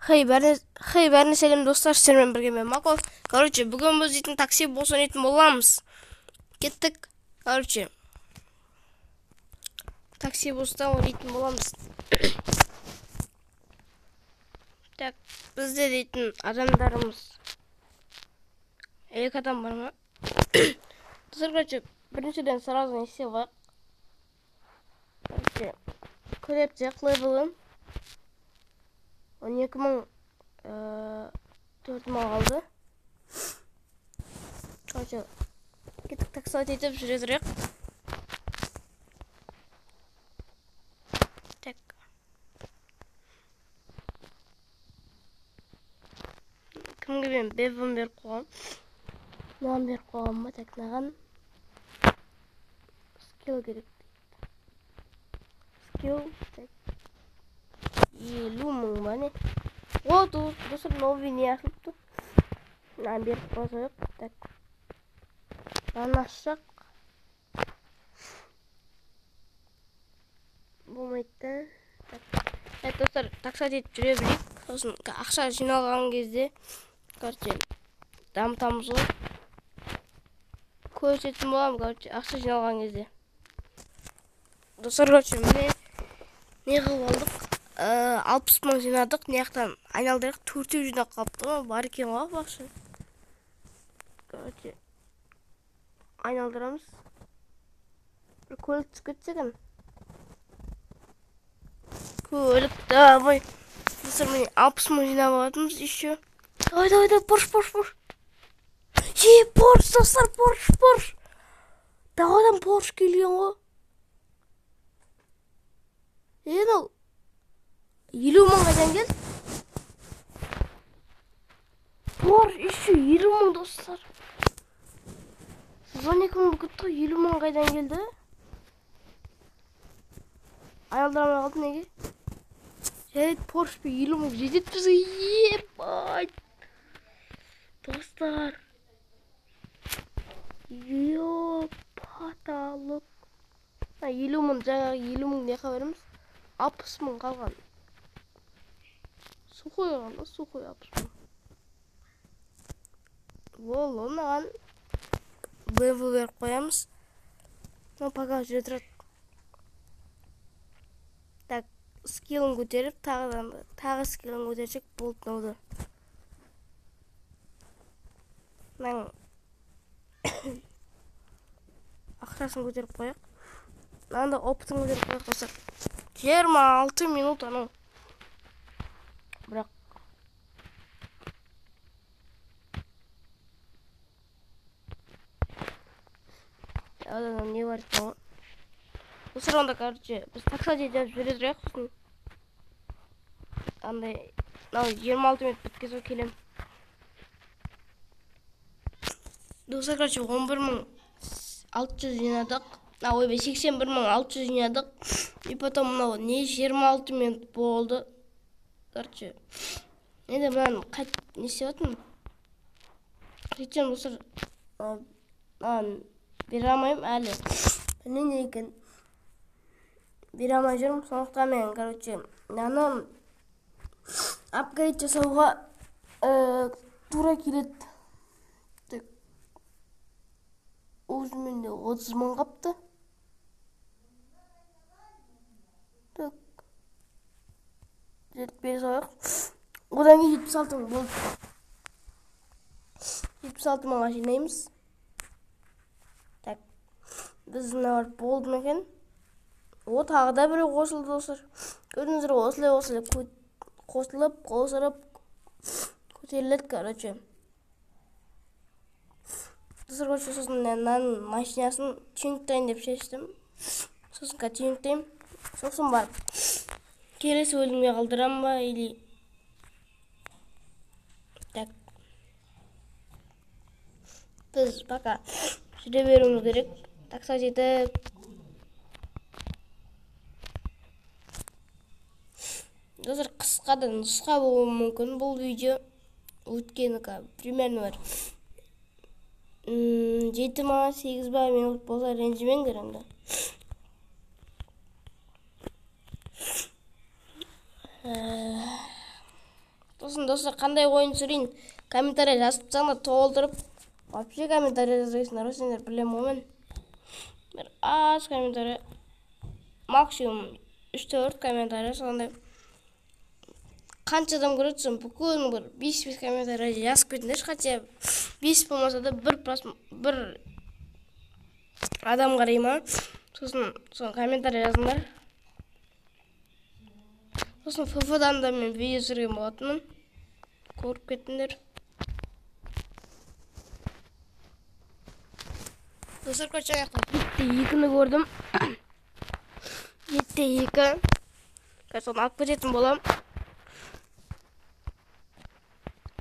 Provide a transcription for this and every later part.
Хей, бәріне сәлем достар, сіздермен бірге мен Макол. Короче, бүгін біз дейтін такси бос ойнайтын боламыз. Кеттік. Короче, такси боста ойнайтын боламыз. Так, бізде дейтін адамдарымыз. Екі адам бар ма? Достар, короче, біріншіден сразу не істеп алайық. Короче, көтеріп левелін. 12 мың 4 мың қалды. Короче, кеттік, таксовать етіп жүре тұрайық. Так. Кімге мен бевін беріп қойғам? Мынаған беріп қойғам ба? Так, мынаған скилл керек дейді. Скилл, так. 50 мың ба не? О, достар, новый не ашылыпты. Мынаны беріп қойсайық. Так. Мынаны ашсақ болмайды да. Так. Так, достар, таксовать етіп жүре берейік. Сосын ақша жиналған кезде, короче, дамытамыз ғой. Көрсететін боламын, короче, ақша жиналған кезде. Достар, короче, міне не қылып алдық? 60 мың жинадық, мына жақтан айналдырық, төртеу жинап қалыпты ғой, бар екен ғой ақша. Короче, айналдырамыз. Бір көлік түсіп кетсе екен. Көлік, давай. Достар, міне 60 мың жинап алатынбыз еще. Давай, давай, давай, Порш, Порш, Порш. Е, Порш, достар, Порш, Порш. Даладан Порш келген ғой. Е, мынау 50 мың қайдан келді? Порш, еще 50 мың, достар. 112 мың болып кетті ғой, 50 мың қайдан келді? Айналдыра алмай қалдым неге? Жарайды, Порш пен 50 мың жетеді бізге. Ебать! Достар. Ё, потолок. 50 мың, жаңағы 50 мың не қабарымыз? 60 мың қалған. Сухой ғана, сухой 60 мың. Ол, мынаған BMW беріп қоямыз. Но пока жүре тұрады. Так, скиллін көтеріп, тағы скиллін көтерсек болды мынауды. Мынаның ақшасын көтеріп қояйық. Мынаны да опытын көтеріп қояйық, достар. 26 минут анау. Бірақ одан не бар екен ғой. Достар, онда, короче, біз таксовать етіп жүре тұрайық, сосын андай мынау 26 минут біткен соң келемін. Достар, короче, 11 600 жинадық. А, ойбай, 81 600 жинадық. И потом мынау не 26 минут болды. Короче, енді мынаны қайт не істеп жатырмын? Сөйтсем, достар, мынаны бере алмаймын әлі. Білмеймін не екен. Бере алмай жүрмін. Сондықтан мен, короче, мынаны апгрейд жасауға тура келеді. Так. Уже менде 30 мың қапты. Так. Жетіп бере салайық. Одан кейін 76 мың болды. 76 мыңға жинаймыз. Так. Біз мыналар болды ма екен? О, тағы да біреу қосылды, достар. Көрдіңіздер ғой, осылай осылай қосылып, қосылып көтеріледі, короче. Достар, короче, сосын мынаның машинасын тюнингтайын деп шештім. Сосын қазір тюнингтаймын. Сосын барып келесі бөлімге қалдырамын ба, или так. Біз пока жүре беруіміз керек. Таксовать етіп. Достар, қысқа да нұсқа болуы мүмкін бұл видео. Өйткені примерно бір 7 ма, 8 ба минут болса ренжімеңдер енді. Сосын достар, қандай ойын түсірейін? Комментарий жазып тастаңдар, толтырып. Вообще комментарий жазбайсыңдар ғой сендер, білемін ғой мен. Бір аз комментарий, максимум 3-4 комментарий сондай. Қанша адам көреді, соны бүкіл бір 5-5 комментарий жазып кетіңдерші, хотя 5 болмаса да бір адам қарай ма, сосын соны комментарий жазыңдар. Сосын ФФ-дан да мен видео түсірген болатынмын, көріп кеттіңдер. Достар, короче, аяқта 7-2-ні көрдім. 7-2. Қазір соны алып кететін боламын.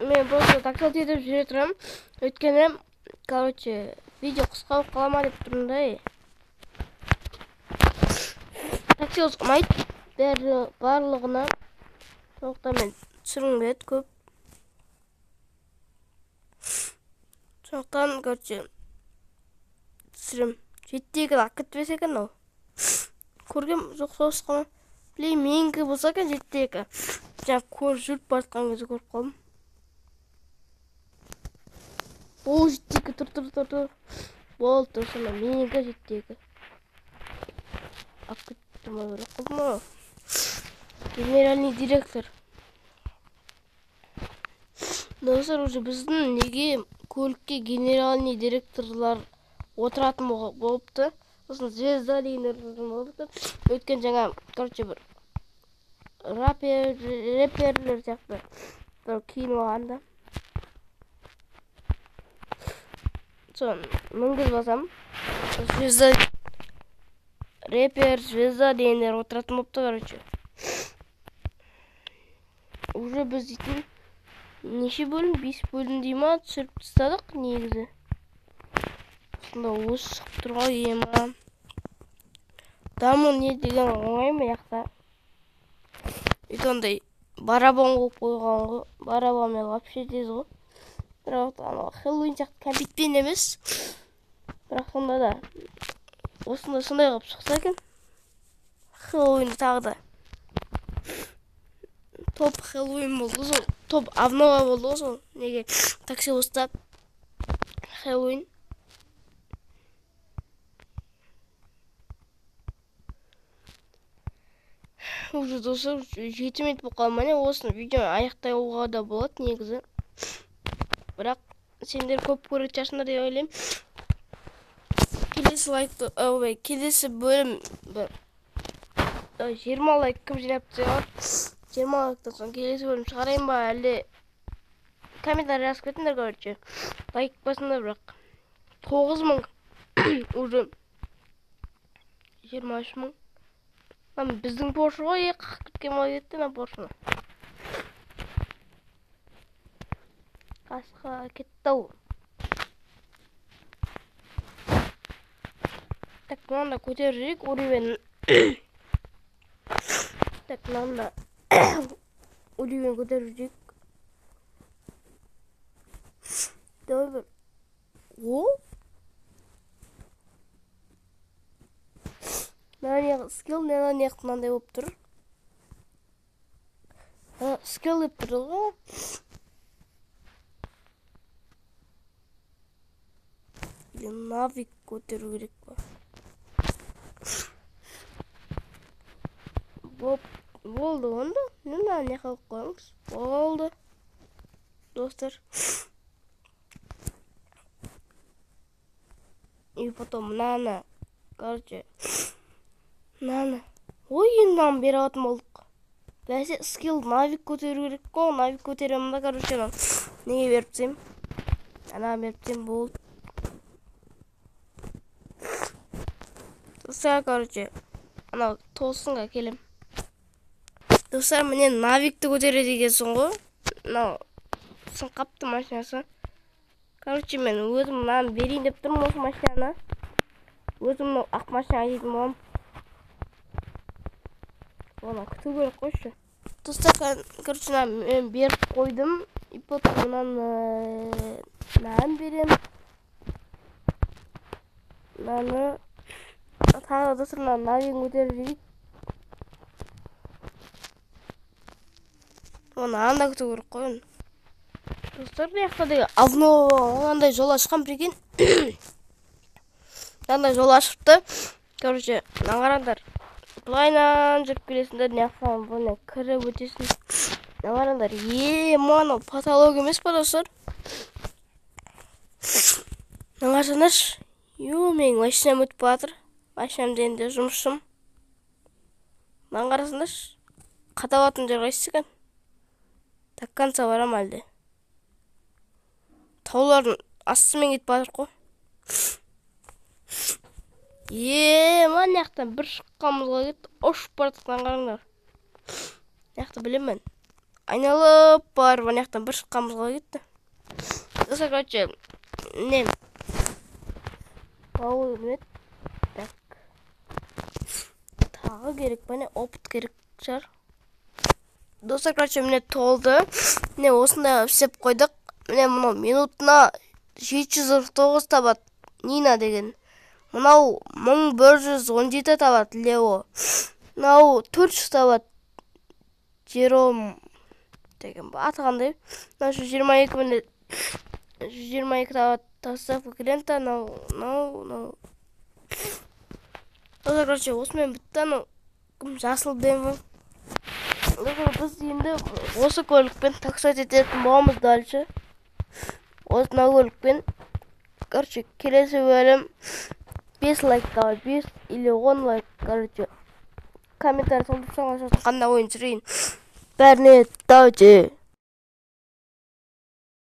Мен просто такси етіп жүре тұрамын. Өйткені, короче, видео қысқа болып қала ма деп тұрмын да. Такси осы ұнайды барлығына. Сондықтан мен түсіргім келеді көп. Сондықтан, короче, түсірем. 7-2-ні алып кетпесе екен ол. Көргем жоқ соғысқа ма? Білейін, менікі болса екен 7-2. Жаңа көріп жүріп бара жатқан кезде көріп қалдым. Ол 7-2 тұр, тұр, тұр, тұр. Болды, тұр, сонда менікі 7-2. Алып кетті ма, өліп қалдым ау. Генеральный директор. Достар, уже біздің неге көлікке генеральный директорлар отыратын болыпты. Сосын звезда дегендер отыратын болыпты. Өйткені жаңа, короче, бір рэперлер сияқты бір киініп алған да. Соны мінгізіп алсам, звезда, рэпер, звезда дегендер отыратын болыпты, короче. Уже біз дейтін неше бөлім? 5 бөлім дей ма? Түсіріп тастадық негізі. Сонда осы шығып тұр ғой, ема. Даму не деген оңай ма жақта? Өйткені андай барабан қойып қойған ғой. Барабанмен вообще тез ғой. Бірақ анау Хэллоуин сияқты кәмпитпен емес. Бірақ сонда да осындай сондай қылып шықса екен. Хэллоуин тағы да. Топ Хэллоуин болды ғой сол. Топ обнова болды ғой сол. Неге такси ұстап Хэллоуин. Уже достар 7 минут болып қалды. Міне осыны видеоны аяқтауға да болады негізі. Бірақ сендер көп көретін шығарсыңдар деп ойлаймын. Келесі лайкты, ой, келесі бөлім бір 20 лайк кім жинап тастай алады? 20 лайктан соң келесі бөлім шығарайын ба, әлде комментарий жазып кетіңдер, короче. Лайк басыңдар, бірақ 9000 уже 23000. Мына біздің Porsche ғой, қақып кеткен бола кетті мына Porsche-ны. Қасқа кетті ау. Так, мынаны да көтеріп жіберейік, уровень. Так, мынаны да уровень көтеріп жіберейік. Давай бір. О! Мына не скилл, мына не мынандай болып тұр. Скилл деп тұр ғой. Или навик көтеру керек па? Болды онда. Мына не қылып қойыңыз. Болды. Достар. И потом мынаны, короче, мынаны. Ой, енді мынаны бере алатын болдық. Бәсе скилл навик көтеру керек қой. Навик көтеремін да, короче, мынаны неге беріп тастаймын? Ана беріп тастаймын, болды. Достар, короче, анау толсынға келем. Достар, міне навикті көтереді екенсің ғой. Мынау сынып қапты машинасы. Короче, мен өзім мынаны берейін деп тұрмын осы машинаны. Өзім мынау ақ машина айдайтын боламын. Оны күту керек қойшы. Достар, короче, мынаны мен беріп қойдым. И потом мынаны беремін. Мынаны тағы да достар, мынаны навигін көтеріп жіберейік. Оны анда күту керек қой оны. Достар, мына жақта деген обнова, мынандай жол ашқан, прикинь. Мынандай жол ашыпты. Короче, мына қараңдар. Былайынан жүріп келесіңдер, мына жақтан былайынан кіріп өтесің. Мына қараңдар, е, мынау потолок емес па, достар? Мына қарасаңдаршы. Ё, менің машинам өтіп бара жатыр. Машинам дегенде жұмысшым. Мынаны қарасаңдаршы. Қадалатын жер қайсысы екен? До конца барам әлде? Таулардың астымен кетіп бара жатыр қой. Е, мына жақтан бір шыққанымызға кетті. Ұшып бара жатқан, қараңдар. Мына жақты білемін мен. Айналып барып, ана жақтан бір шыққанымызға кетті. Достар, короче, не? Бау не? Так. Тағы керек па, не? Опыт керек шығар. Достар, короче, міне, толды. Міне, осындай қылып істеп қойдық. Міне, мынау минутына 749 табады Нина деген. Мынау 1117 табады Лео. Мынау 400 табады Жером деген ба, аты қандай? Мынау 122, міне, 122 табады доставка клиента. Мынау, мынау, мынау. Достар, короче, осымен бітті анау кім, жасыл БМВ. Достар, біз енді осы көлікпен таксовать ететін боламыз дальше. Осы мына көлікпен. Короче, келесі бөлім 5 лайк, давай, 5 или 10 лайк, короче. Комментарий толтырсаңыз, қандай ойын түсірейін. Бәріне давайте.